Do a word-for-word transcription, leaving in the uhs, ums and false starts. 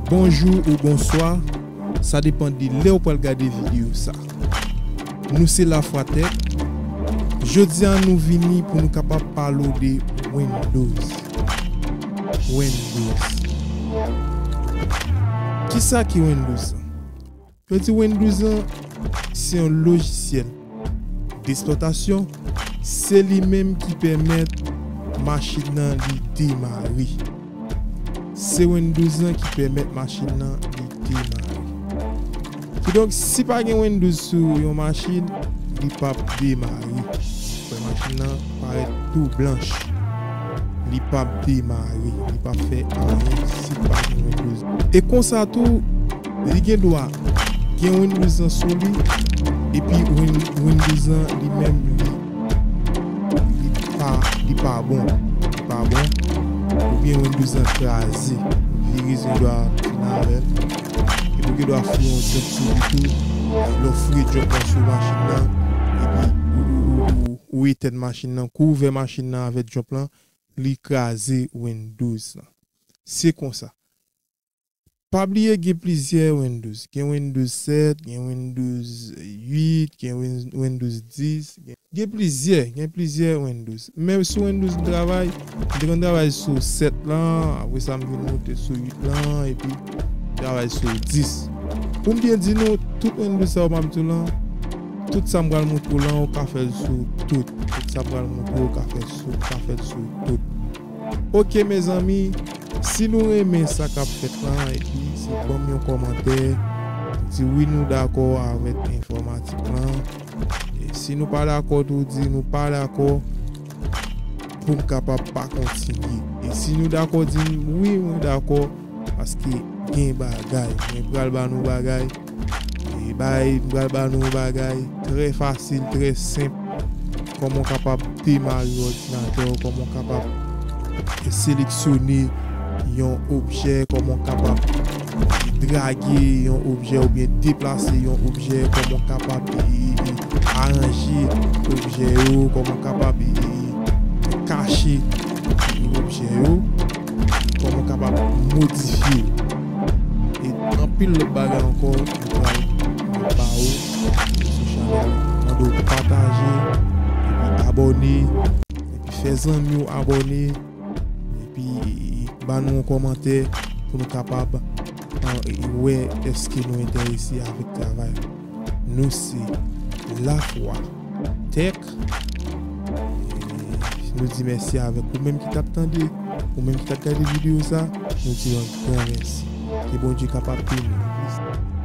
Bonjou ou bonswa, sa depann de lè w pral gade videyo sa. Nou se Lafwa Tech. Jodi a nou vini pou nou kapab pale w de Windows. Windows. Kisa ki Windows? Yo di Windows lan se yon lojisyèl deksplwatasyon, se li menm ki pèmèt machin nan li demare. Se Windows lan ki pèmèt machin nan li demare. Kidonk, si pa gen Windows sou yon machin, li p ap demare. Fè machin nan parèt tou blanch. Li p ap demare, li p ap fè anyen si pa gen Windows. E konsa tou, li gen dwa gen Windows lan sou li, epi Win-, Windows lan li menm li, li pa, li pa bon, li pa bon, oubyen Windows lan kraze, viris gen dwa fin avè l, epi gen dwa foure yon jump sou li tou, lè w foure jump lan sou machin nan, epi ou, ou, ou, ou, ou etèn machin nan, kou w ouvè machin nan avèk jump lan, li kraze Windows lan. Se konsa. Pa bliye gen plizyè Windows. Gen Windows sèt, gen Windows uit, gen Win-, Windows dis, gen, gen plizyè, gen plizyè Windows. Men sou Windows m travay, m te konn travay sou sèt lan, apre sa m vin moute sou uit lan, epi m travay sou dis. Pou m byen di nou, tout Windows sa yo m ap di w lan, tout sa m pral montre w lan, ou ka fè l sou tout. Tout sa m pral montre w, ou ka fè sou, ou ka fè l sou tout. Ok, mezanmi, si nou renmen sa k ap fèt lan, epi se ban m yon kòmantè, di wi nou dakò avèk enfòmatik lan. E si nou pa dakò tou, di nou pa dakò pou m kapab pa kontinye. E si nou dakò, di m wi, mwen dakò, paske gen bagay. Mwen pral ba nou bagay. E bay, m pral ba nou bagay trè fasil, trè senp. Kòman w kapab demare yon òdinatè, kòman w kapab seleksyone yon objè, kòman w kapab drage yon objè oubyen deplase yon objè, kòman w kapab, e, e, e, aranje objè yo, kòman w kapab, e, e, kache objè yo, kòman w kapab modifye yo. E anpil lòt bagay ankò, nou pral ba ou sou chanèl. Mande w pataje, epi abòne, epi fè zanmi w abòne, epi ba nou yon kòmantè pou nou kapab, e, wè èske nou enterese avèk travay. Nou se Lafwa Tech. E nou di mèsi avèk ou menm ki t ap tande, ou menm ki t ap gade videyo sa, nou di yon gran mèsi. Ke Bondye kapab beni nou.